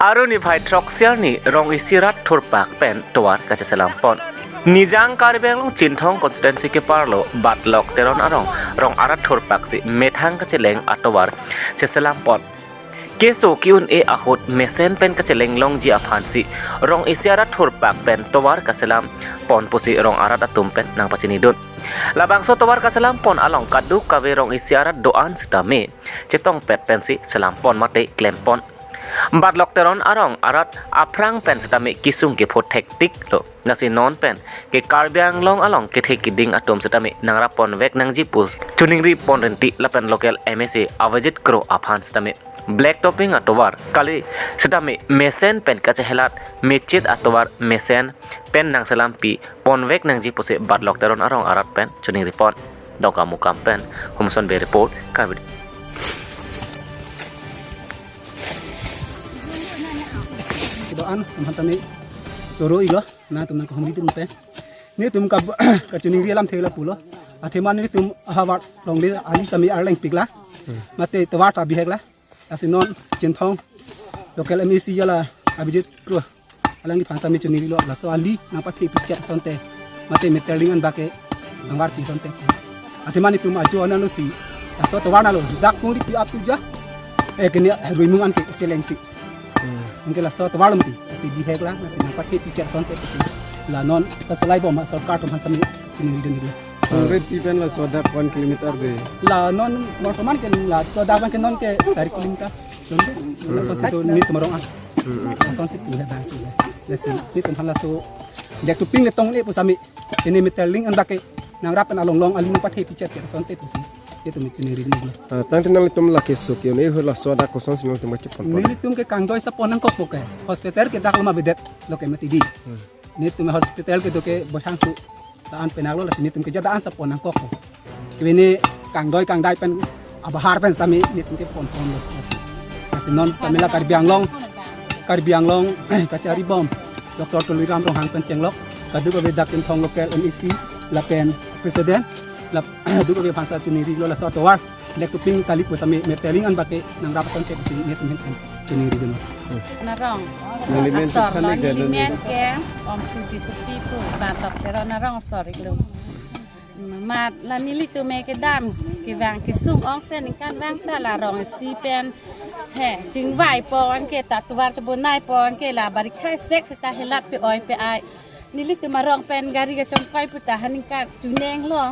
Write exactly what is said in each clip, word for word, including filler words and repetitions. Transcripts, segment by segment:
Arni phai throksi arni rong isi arat thurpak pen tovar kacheselam pon. Nijang Karbi Anglong Chinthong constituency keparlo Batlok Teron arong rong arat thurpak si methang kacheleng atovar cheselam pon. Keso ki-un-e ahut mesen pen kacheleng longji aphan si rong isi arat thurpak pen tovar kaselam pon pusi rong arat atum pen nangpachinidun. Labangso tovar kaselam pon along kadokave rong isi arat do-an sitame chetongpet pensi selam pon mate klem pon. Batlok Teron arong arat aphrang pen sitame kisung kepho thektik lo. Lasi non pen ke Karbi Anglong along kethe kiding atum sitame nangrap ponvek nangji pu choningri pon rinti lapen local M A C Avijit Kro aphan sitame black topping atovar kali sitame mesen pen kachehelat mechit atovar mesen pen nangselampi ponvek nangji pusi Batlok Teron arong arat pen choningri pon. Dongkamukam pen Humson Bey report, Karbi. Do-an, atum aphan tame choro-ilo, nangtum nangkehumri atum pen. Netum ka, kachoningri alam thela pulo. Athema netum ahavar longle ali sitame arleng piklo. Mate tovar ta biheklo. Lasi non Chinthong local M A C jala Avijit Kro alangliphan sitame choningrilo, laso ali nangpathe pichet asonte, mate meterling an bake nangvarpi asonte. Athema netum ajo analo si, laso tovar nalo dak kungri pi ap tuja. Eh, kene ruimung an kechelengsi. Anke laso tovar lo mati, lasi biheklo, lasi nangpathe pichet asonte pusi. La non kasolai bom sorkar atum aphan sitame choningridun iklo. Kongret pi pen laso dak one kilometer de. La non bortoman ke laso dak abang ke non ke sari kilometer. Lason si netum arong ah. Lasonsi pu he bang si. Lasi netum aphan laso black topping le tongle pu sitame. Kene meterling an bake nangrap pen along long ali nangpathe pichet asonte pusi. Netum choningridun iklo. Ah, tangte nanglitum lake so ke-un-e ahut laso dak kosonsi nanglitum kachepon pon? Nelitum ke kangdoi sapon nangkokpo ke. Hospital ke dak lama bedet lo ke mati di. Netum hospital kedo ke bothang su daan penang lo, lasi netum keja daan sapon nangkokpo. Kevini kangdoi kangdai pen abahar pen sitame netum kepon ponlo. Lasi, lasi non sitame la Karbi Anglong, Karbi Anglong kachari bom Doctor Tuliram Ronghang pen chenglok, kadokave dak Chinthong local M A C lapen president, lap, kadokave aphan sitame choningrilo laso tovar black topping kali pu sitame meterling an bake nangrap asonte pusi netum ahin pen choningridun. Arong. Neli men asor lo, neli men ke Om Puji Supi pu, Batlok Teron arong asor iklo. Mat la nelitum ke dam kevang kesung ong si ningkan vang ta la rong isi pen he chingvai pon ke ta tovar chobonai pon ke la bari khei sek seta helat pe-oi pe-ai. Nelitum arong pen gari kachongkoi pu ta ha ningkan chuneng lo.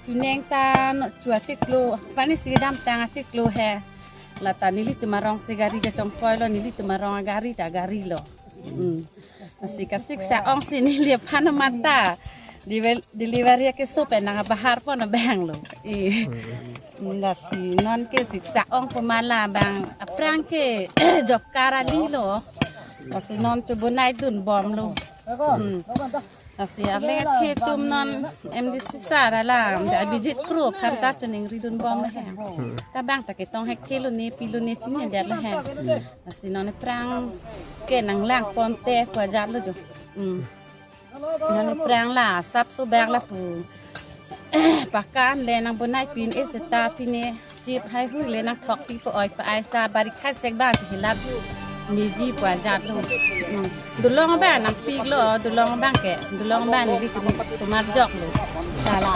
Chuneng ta no chua chiklo, pani si kedamtang achiklo he. La ta nelitum arong si gari kachongkoi lo, nelitum arong gari ta gari lo. Hmm. Lasi kasiksak ong si neli aphan mata. Deliver-, delivery keso pen nang abahar pon abang lo. Eh. Hmm, lasi non ke siksak ong pu ma la bang aphrang ke job card ali lo. Lasi non chobonaidun bom lo. Hmm. Lasi arle athe atum non M D C sir alam, Avijit Kro aphan ta choningridun bom lo he. Ta bang ta ketong hekthe lone, pi lone chinine det lo he. Lasi non aphrang ke nanglang ponte pu ajat lo jo. Hmm. Non aphrang la asap so bang lapu. Pakan le nangbonai pin-e seta pine chip haihui le nangthokpi pe-oi pe-ai ta bari khei sek bang si helat niji pu ajat lo. Hmm. Dolong abang nangpiklo, dolong abang ke. Dolong abang nelitum osomar joklo. Ta la